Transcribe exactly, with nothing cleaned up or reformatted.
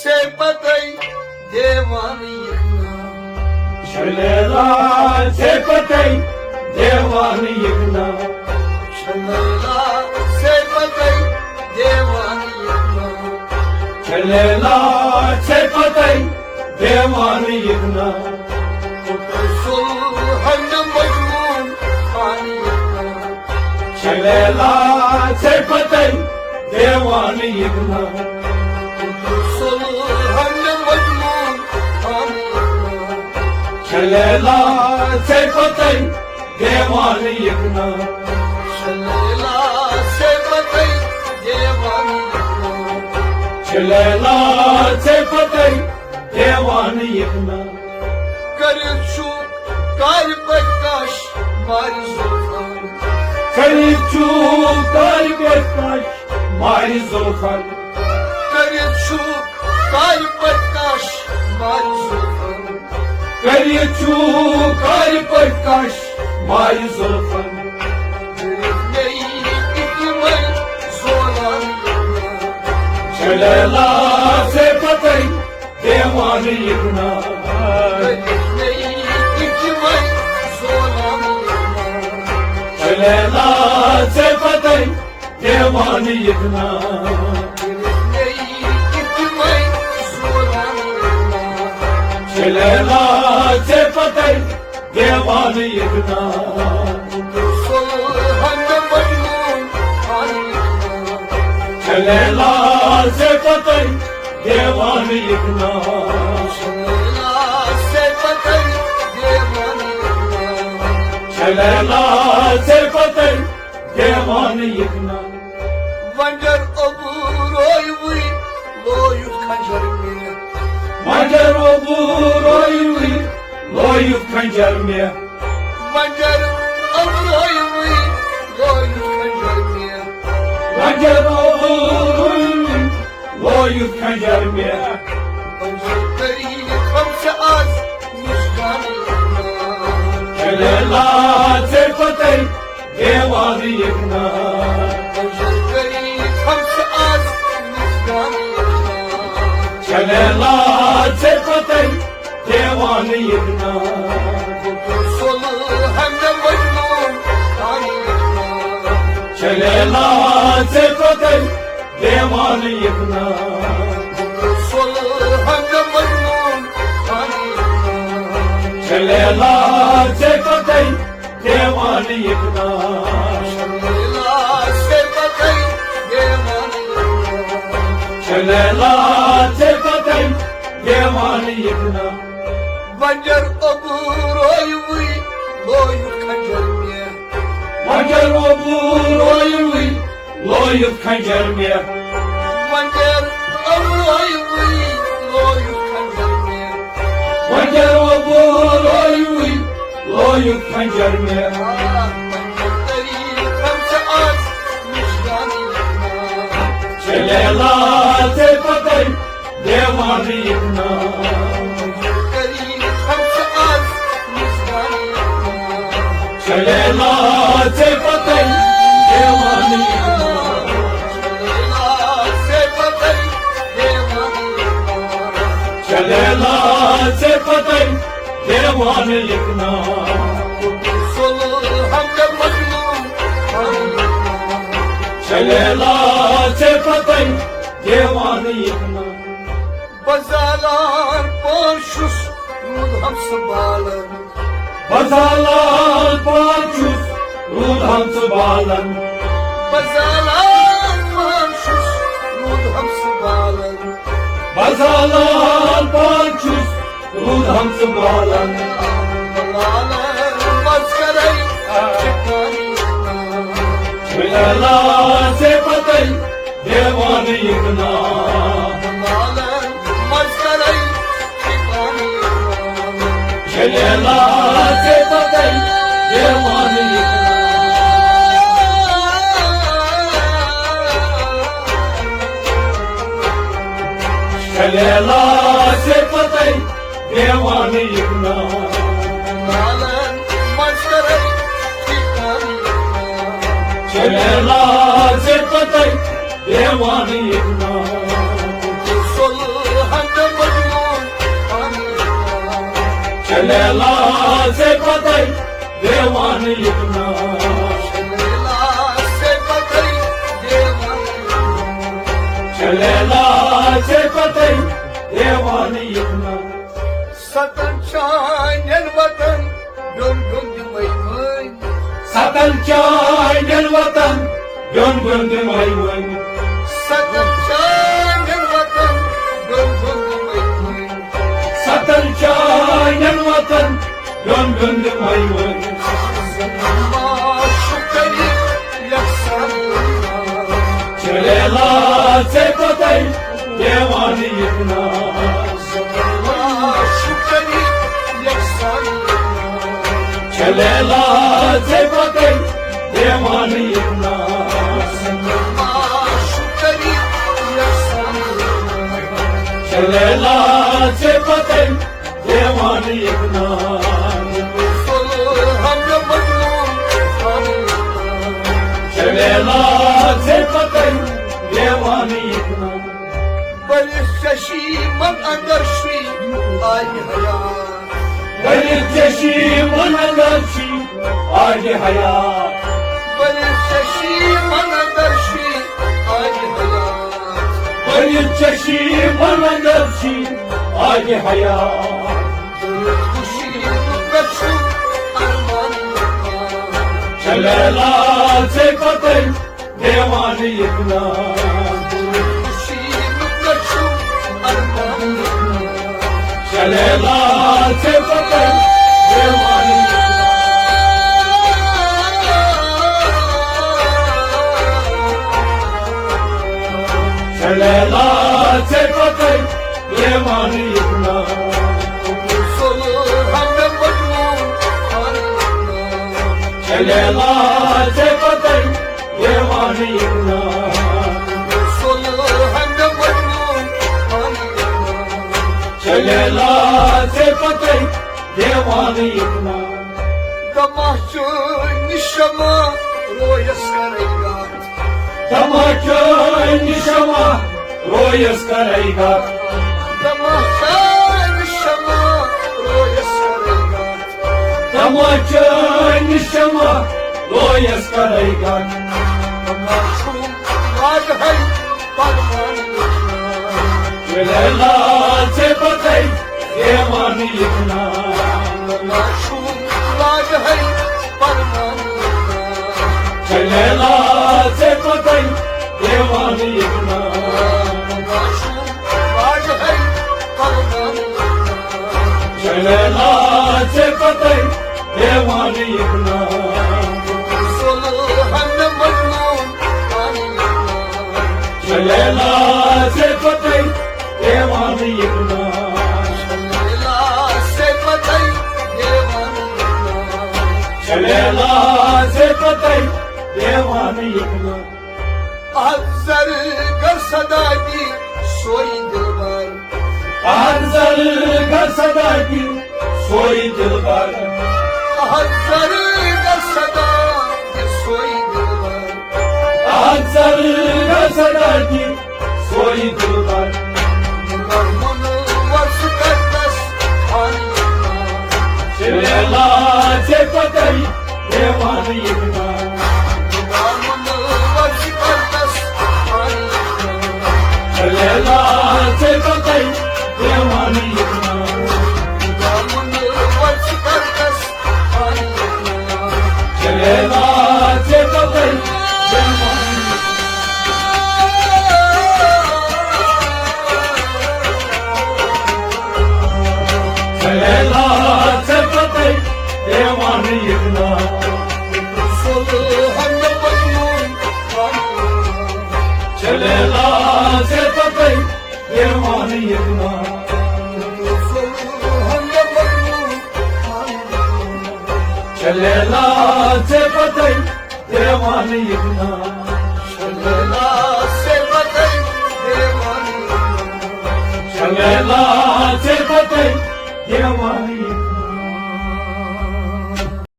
ژے پتے دیوانہٕ یِکھ نا۔ چھےٚ لیلا ژے پتے دیوانہٕ یِکھ نا۔ چھےٚ لیلا ژے پتے دیوانہٕ یِکھ نا۔ چھےٚ لیلا ژے پتے دیوانہٕ یِکھ نا۔ سُلہن مجنون خانہٕ یِکھ نا۔ چھےٚ لیلا ژے پتے دیوانہٕ یِکھ نا۔ سُلہن مجنون خانہٕ یِکھ نا۔ چھےٚ لیلا ژے پتے دیوانہٕ یِکھ نا۔ چھےٚ لیلا ژے پتے دیوانہٕ یِکھ نا۔ چھےٚ لیلا ژے پتے دیوانہٕ یِکھ نا۔ کٔرِتھ چھُ کارِ پٮ۪ٹھ کش مارِ زُلفن۔ کٔرِتھ چھُ کارِ پٮ۪ٹھ کش مارِ زُلفن۔ کٔرِتھ چھُ کارِ پٮ۪ٹھ کش مارِ زُلفن۔ کٔرِتھ چھُ کارِ پٮ۪ٹھ کش مارِ زُلفن۔ کٔرِتھ مےٚ یہِ تِمے زولان۔ چھےٚ لیلا ژے پتے دیوانہٕ یِکھ نا۔ چھےٚ لیلا ژے پتے دیوانہٕ یِکھ نا۔ چھےٚ لیلا ژے پتے دیوانہٕ یِکھ نا۔ چھےٚ لیلا ژے پتے دیوانہٕ یِکھ نا۔ چھےٚ لیلا ژے پتے دیوانہٕ یِکھ نا۔ ونجر اوبروے وُے لویُت خنجر مےٚ۔ ونجر اوبروے وُے لویُت خنجر مےٚ۔ ونجر اوبروے وُے لویُت خنجر مےٚ۔ ونجر اوبروے وُے لویُت خنجر مےٚ۔ ونجر کٔرِتھ ہم ژٕ از مُژگانہٕ۔ چھےٚ لیلا ژے پتے دیوانہٕ یِکھ نا۔ ونجر کٔرِتھ ہم ژٕ از مُژگانہٕ۔ چھےٚ لیلا ژے پتے دیوانہٕ یِکھ نا۔ سُلہن مجنون خانہٕ یِکھ نا۔ چھےٚ لیلا ژے پتے دیوانہٕ یِکھ نا۔ سُلہن مجنون خانہٕ یِکھ نا۔ چھےٚ لیلا ژے پتے دیوانہٕ یِکھ نا۔ چھےٚ لیلا ژے پتے دیوانہٕ یِکھ نا۔ چھےٚ لیلا ژے پتے دیوانہٕ یِکھ نا۔ ونجر اوبروے وُے لویُت خنجر مےٚ۔ ونجر اوبروے وُے لویُت خنجر مےٚ۔ ونجر اوبروے وُے لویُت خنجر مےٚ۔ ونجر اوبروے وُے لویُت خنجر مےٚ۔ آ، ونجر کٔرِتھ ہم ژٕ از مُژگانہٕ۔ چھےٚ لیلا ژے پتے دیوانہٕ یِکھ نا۔ چھےٚ لیلا ژے پتے دیوانہٕ یِکھ نا۔ چھےٚ لیلا ژے پتے دیوانہٕ یِکھ نا۔ چھےٚ لیلا ژے پتے دیوانہٕ یِکھ نا۔ بہٕ زالان پان چھُس روٗد ہمسہٕ بالن۔ بہٕ زالان پان چھُس روٗد ہمسہٕ بالن۔ بہٕ زالان پان چھُس روٗد ہمسہٕ بالن۔ بہٕ زالان پان چھُس روٗد ہمسہٕ بالن۔ بالن منٛز کرے ٹھکانی۔ چھےٚ لیلا ژے پتے دیوانہٕ یِکھ نا۔ بالن منٛز کرے ٹھکانی۔ چھےٚ لیلا ژے پتے دیوانہٕ یِکھ نا۔ چھےٚ لیلا ژے پتے دیوانہٕ یِکھ نا۔ بالن منٛز کرے ٹھکانی۔ چھےٚ لیلا ژے پتے دیوانہٕ یِکھ نا۔ لیلا ژے پتے دیوانہٕ یِکھ نا۔ لیلا ژے پتے دیوانہٕ۔ چھےٚ لیلا ژے پتے دیوانہٕ یِکھ نا۔ ستن چانٮ۪ن وطن بیوٚن بیوٚن دِمے وٲنۍ۔ ستن چانٮ۪ن وطن بیوٚن بیوٚن دِمے وٲنۍ۔ ستن چانٮ۪ن وطن بیوٚن بیوٚن دِمے وٲنۍ۔ ستن چانٮ۪ن وطن بیوٚن بیوٚن دِمے وٲنۍ۔ ما شُکری یکسان۔ چھےٚ لیلا ژے پتے دیوانہٕ یِکھ نا۔ ما شُکری یکسان۔ چھےٚ لیلا ژے پتے دیوانہٕ یِکھ نا۔ ما شُکری یکسان۔ چھےٚ لیلا ژے پتے دیوانہٕ یِکھ نا۔ چھےٚ لیلا ژے پتے دیوانہٕ یِکھ نا۔ بٔلِتھ چشیٖمن اندر چھُے آیہِ حیات۔ بٔلِتھ چشیٖمن اندر چھُے آیہِ حیات۔ بٔلِتھ چشیٖمن اندر چھُے آیہِ حیات۔ بٔلِتھ چشیٖمن اندر چھُے آیہِ حیات۔ بٔلِتھ چشیٖمن پٮ۪ٹھ چھُ ارمان۔ چھےٚ لیلا ژے پتے دیوانہٕ یِکھ نا۔ چھےٚ لیلا ژے پتے دیوانہٕ یِکھ نا۔ چھےٚ لیلا ژے پتے دیوانہٕ یِکھ نا۔ چھےٚ لیلا ژے پتے دیوانہٕ یِکھ نا۔ چھےٚ لیلا ژے پتے دیوانہٕ یِکھ نا۔ دمہ چٲنۍ شمع رویس کرے گار۔ دمہ چٲنۍ شمع رویس کرے گار۔ دمہ چٲنۍ شمع رویس کرے گار۔ دمہ چٲنۍ شمع رویس کرے گار۔ دمہ چھُم لاگہے پروانہٕ۔ لیلا ژے پتے دیوانہٕ یِکھ نا۔ دمہ چھُم لاگہے پروانہٕ۔ چھےٚ لیلا ژے پتے دیوانہٕ یِکھ نا۔ دمہ چھُم لاگہے پروانہٕ۔ چھےٚ لیلا ژے پتے دیوانہٕ یِکھ نا۔ چھےٚ لیلا ژے پتے دیوانہٕ یِکھ نا۔ چھےٚ لیلا ژے پتے دیوانہٕ یِکھ نا۔ احد زر گر صدا دی سوئی دلبر۔ احد زر گر صدا دی سوئی دلبر۔ احد زر گر صدا دی سوئی دلبر۔ احد زر گر صدا دی سوئی دلبر۔ مگر منور سکندس آنی۔ چھےٚ لیلا ژے پتے دیوانہٕ یِکھ نا۔ چھےٚ لیلا ژے پتے دیوانہٕ یِکھ نا۔ چھےٚ لیلا ژے پتے دیوانہٕ یِکھ نا۔ چھےٚ لیلا ژے پتے دیوانہٕ یِکھ نا۔ چھےٚ لیلا ژے پتے دیوانہٕ یِکھ نا۔ چھےٚ لیلا ژے پتے دیوانہٕ یِکھ نا۔ چھےٚ لیلا ژے پتے دیوانہٕ یِکھ نا۔ چھےٚ لیلا ژے پتے دیوانہٕ یِکھ نا۔